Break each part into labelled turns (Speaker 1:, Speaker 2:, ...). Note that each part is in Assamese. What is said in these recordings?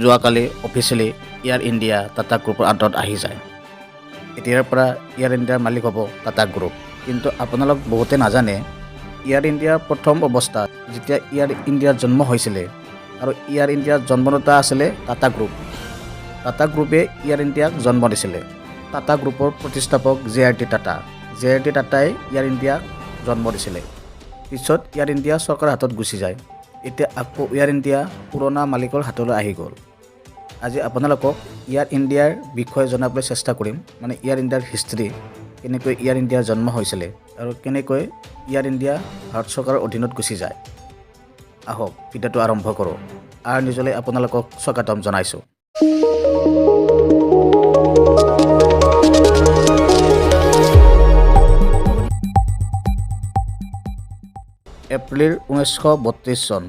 Speaker 1: যোৱাকালি অফিচিয়েলি এয়াৰ ইণ্ডিয়া টাটা গ্ৰুপৰ আণ্ডাৰত আহি যায়। এতিয়াৰ পৰা এয়াৰ ইণ্ডিয়াৰ মালিক হ'ব টাটা গ্ৰুপ। কিন্তু আপোনালোক বহুতে নাজানে, এয়াৰ ইণ্ডিয়াৰ প্ৰথম অৱস্থাত যেতিয়া এয়াৰ ইণ্ডিয়াৰ জন্ম হৈছিলে আৰু এয়াৰ ইণ্ডিয়াৰ জন্মদাতা আছিলে টাটা গ্ৰুপ। টাটা গ্ৰুপে এয়াৰ ইণ্ডিয়াক জন্ম দিছিলে। টাটা গ্ৰুপৰ প্ৰতিষ্ঠাপক J R D Tata. J R D টাটাই এয়াৰ ইণ্ডিয়াক জন্ম দিছিলে। পিছত এয়াৰ ইণ্ডিয়া চৰকাৰৰ হাতত গুচি যায়। এতিয়া আকৌ এয়াৰ ইণ্ডিয়া পুৰণা মালিকৰ হাতলৈ আহি গ'ল। আজি আপোনালোকক এয়াৰ ইণ্ডিয়াৰ বিষয়ে জনাবলৈ চেষ্টা কৰিম, মানে এয়াৰ ইণ্ডিয়াৰ হিষ্ট্ৰী, কেনেকৈ এয়াৰ ইণ্ডিয়াৰ জন্ম হৈছিলে আৰু কেনেকৈ এয়াৰ ইণ্ডিয়া ভাৰত চৰকাৰৰ অধীনত গুচি যায়। আহক, ভিডিঅ'টো আৰম্ভ কৰোঁ। আৰ নিজলৈ আপোনালোকক স্বাগতম জনাইছোঁ। এপ্ৰিল 1932 চন,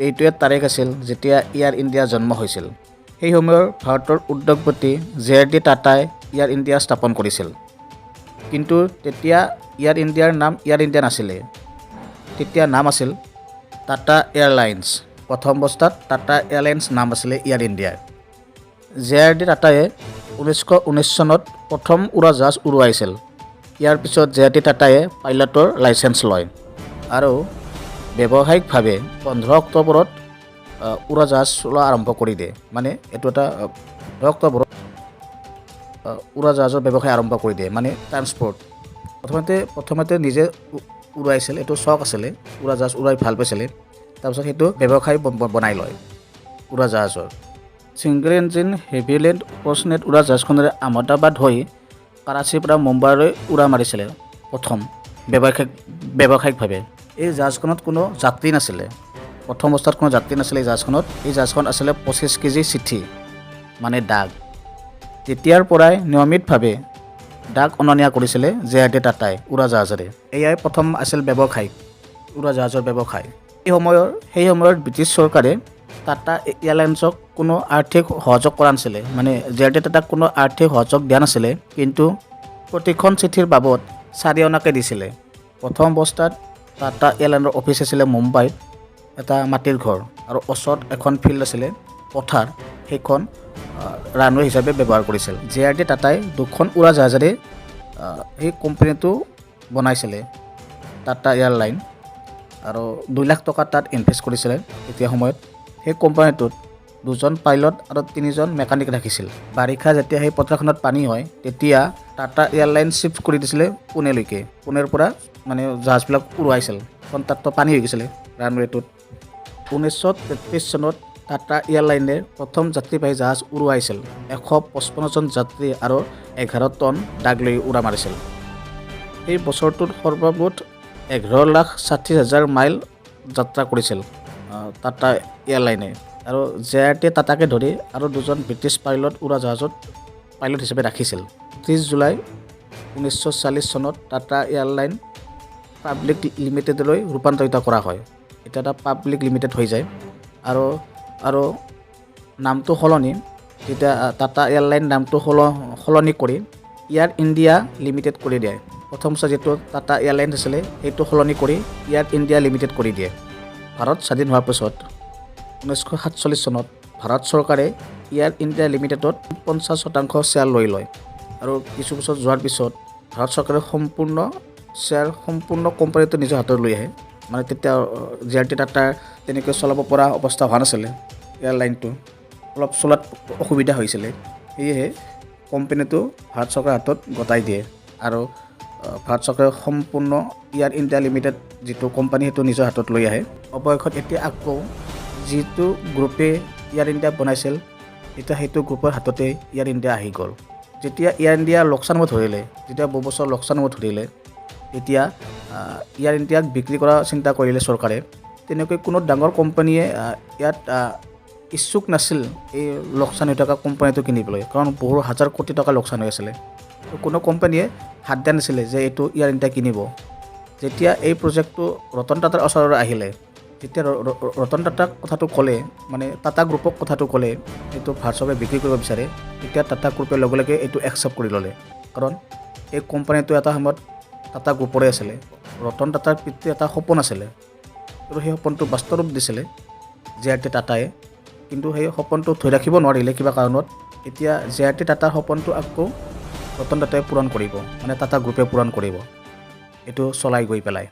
Speaker 1: এইটোৱে তাৰিখ আছিল যেতিয়া এয়াৰ ইণ্ডিয়া জন্ম হৈছিল। সেই সময়ৰ ভাৰতৰ উদ্যোগপতি জে আৰ ডি টাটাই এয়াৰ ইণ্ডিয়া স্থাপন কৰিছিল। কিন্তু তেতিয়া এয়াৰ ইণ্ডিয়াৰ নাম এয়াৰ ইণ্ডিয়া নাছিলে। তেতিয়া নাম আছিল টাটা এয়াৰলাইন্স। প্ৰথম অৱস্থাত টাটা এয়াৰলাইন্স নাম আছিলে এয়াৰ ইণ্ডিয়াৰ। জে আৰ ডি টাটাই 1919 চনত প্ৰথম উৰাজাহাজ উৰুৱাইছিল। ইয়াৰ পিছত জে আৰ ডি টাটাই পাইলটৰ লাইচেঞ্চ লয় আৰু ব্যৱসায়িকভাৱে 15 অক্টোবৰত উৰাজাহাজ চলোৱা আৰম্ভ কৰি দিয়ে। মানে এইটো এটা 15 অক্টোবৰত উৰাজাহাজৰ ব্যৱসায় আৰম্ভ কৰি দিয়ে, মানে ট্ৰান্সপৰ্ট। প্ৰথমতে প্ৰথমতে নিজে উৰুৱাইছিল, এইটো চখ আছিলে, উৰাজাহাজ উৰাই ভাল পাইছিলে। তাৰপিছত সেইটো ব্যৱসায় বনাই লয় উৰাজাহাজৰ। ছিংগল ইঞ্জিন হেভিলেণ্ড পচনেট উৰাজাহাজখনেৰে আহমেদাবাদ হৈ কৰাচীৰ পৰা মুম্বাইলৈ উৰা মাৰিছিলে প্ৰথম ব্যৱসায়িকভাৱে। এই জাহাজখনত কোনো যাত্ৰী নাছিলে। প্ৰথম অৱস্থাত কোনো যাত্ৰী নাছিলে এই জাহাজখনত। এই জাহাজখন আছিলে 25 কেজি চিঠি, মানে ডাক। তেতিয়াৰ পৰাই নিয়মিতভাৱে ডাক অনা নিয়া কৰিছিলে জে আৰ ডি টাটাই উৰাজাহাজেৰে। এয়াই প্ৰথম আছিল ব্যৱসায়িক উৰাজাহাজৰ ব্যৱসায়। সেই সময়ত ব্ৰিটিছ চৰকাৰে টাটা এয়াৰলাইন্সক কোনো আৰ্থিক সহযোগ কৰা নাছিলে, মানে জে আৰ ডি টাটাক কোনো আৰ্থিক সহযোগ দিয়া নাছিলে। কিন্তু প্ৰতিখন চিঠিৰ বাবদ 4 অনাকৈ দিছিলে। প্ৰথম অৱস্থাত টাটা এয়াৰলাইনৰ অফিচ আছিলে মুম্বাইত, এটা মাটিৰ ঘৰ আৰু ওচৰত এখন ফিল্ড আছিলে, পথাৰ। সেইখন ৰানৱে হিচাপে ব্যৱহাৰ কৰিছিল। জে আৰ ডি টাটাই দুখন উৰাজাহাজেৰে সেই কোম্পানীটো বনাইছিলে, টাটা এয়াৰলাইন। আৰু 2 লাখ টকা তাত ইনভেষ্ট কৰিছিলে তেতিয়া সময়ত। সেই কোম্পানীটোত দুজন পাইলট আৰু তিনিজন মেকানিক ৰাখিছিল। বাৰিষা যেতিয়া সেই পথাৰখনত পানী হয়, তেতিয়া টাটা এয়াৰলাইন শ্বিফ্ট কৰি দিছিলে পুনেলৈকে। পুনেৰ পৰা মানে জাহাজবিলাক উৰুৱাইছিল, কাৰণ তাততো পানী হৈ গৈছিলে ৰানৱেটোত। 1933 চনত টাটা এয়াৰলাইনে প্ৰথম যাত্ৰীবাহী জাহাজ উৰুৱাইছিল। 155জন যাত্ৰী আৰু 11 টন ডাক লৈ উৰা মাৰিছিল। সেই বছৰটোত সৰ্বমুঠ 11,60,000 মাইল যাত্ৰা কৰিছিল টাটা এয়াৰলাইনে। আৰু জে আৰ টি টাটাকে ধৰি আৰু দুজন ব্ৰিটিছ পাইলট উৰাজাহাজত পাইলট হিচাপে ৰাখিছিল। 30 জুলাই 1940 চনত টাটা এয়াৰলাইন পাব্লিক লিমিটেডলৈ ৰূপান্তৰিত কৰা হয়। এতিয়া এটা পাব্লিক লিমিটেড হৈ যায়। আৰু আৰু নামটো সলনি তেতিয়া টাটা এয়াৰলাইন নামটো সলনি কৰি এয়াৰ ইণ্ডিয়া লিমিটেড কৰি দিয়ে। প্ৰথম যিটো টাটা এয়াৰলাইন্স আছিলে, সেইটো সলনি কৰি এয়াৰ ইণ্ডিয়া লিমিটেড কৰি দিয়ে। ভাৰত স্বাধীন হোৱাৰ পিছত 1947 চনত ভাৰত চৰকাৰে এয়াৰ ইণ্ডিয়া লিমিটেডত 50% শ্বেয়াৰ লৈ লয়। আৰু কিছু বছৰ যোৱাৰ পিছত ভাৰত চৰকাৰে সম্পূৰ্ণ শ্বেয়াৰ, সম্পূৰ্ণ কোম্পানীটো নিজৰ হাতত লৈ আহে। মানে তেতিয়া জে আৰ টি টাটাৰ তেনেকৈ চলাব পৰা অৱস্থা হোৱা নাছিলে। এয়াৰলাইনটো অলপ চলাত অসুবিধা হৈছিলে। সেয়েহে কোম্পানীটো ভাৰত চৰকাৰৰ হাতত গতাই দিয়ে আৰু ভাৰত চৰকাৰে সম্পূৰ্ণ এয়াৰ ইণ্ডিয়া লিমিটেড যিটো কোম্পানী, সেইটো নিজৰ হাতত লৈ আহে। অৱশেষত এতিয়া আকৌ যিটো গ্ৰুপে এয়াৰ ইণ্ডিয়া বনাইছিল, এতিয়া সেইটো গ্ৰুপৰ হাততে এয়াৰ ইণ্ডিয়া আহি গ'ল। যেতিয়া এয়াৰ ইণ্ডিয়া লোকচান হ'ব ধৰিলে, যেতিয়া বহু বছৰ লোকচান হ'ব ধৰিলে, তেতিয়া এয়াৰ ইণ্ডিয়াক বিক্ৰী কৰাৰ চিন্তা কৰিলে চৰকাৰে। তেনেকৈ কোনো ডাঙৰ কোম্পানীয়ে ইয়াত ইচ্ছুক নাছিল এই লোকচান হৈ থকা কোম্পানীটো কিনিবলৈ, কাৰণ বহু হাজাৰ কোটি টকা লোকচান হৈ আছিলে। তো কোনো কোম্পানীয়ে হাত দিয়া নাছিলে যে এইটো এয়াৰ ইণ্ডিয়া কিনিব। যেতিয়া এই প্ৰজেক্টটো ৰতন টাটাৰ ওচৰলৈ আহিলে, যেতিয়া ৰতন টাটাক কথাটো ক'লে, মানে টাটা গ্ৰুপক কথাটো ক'লে, এইটো ভাৰত চৰকাৰে বিক্ৰী কৰিব বিচাৰে, তেতিয়া টাটা গ্ৰুপে লগে লগে এইটো একচেপ্ট কৰি ল'লে। কাৰণ এই কোম্পানীটো এটা সময়ত টাটা গ্ৰুপৰে আছিলে। ৰতন টাটাৰ পিতৃৰ এটা সপোন আছিলে আৰু সেই সপোনটো বাস্তৱ ৰূপ দিছিলে জে আৰ টি টাটাই। কিন্তু সেই সপোনটো ধৰি ৰাখিব নোৱাৰিলে কিবা কাৰণত। এতিয়া জে আৰ ডি টাটাৰ সপোনটো আকৌ ৰতন টাটাই পূৰণ কৰিব, মানে টাটা গ্ৰুপে পূৰণ কৰিব এইটো চলাই গৈ পেলাই।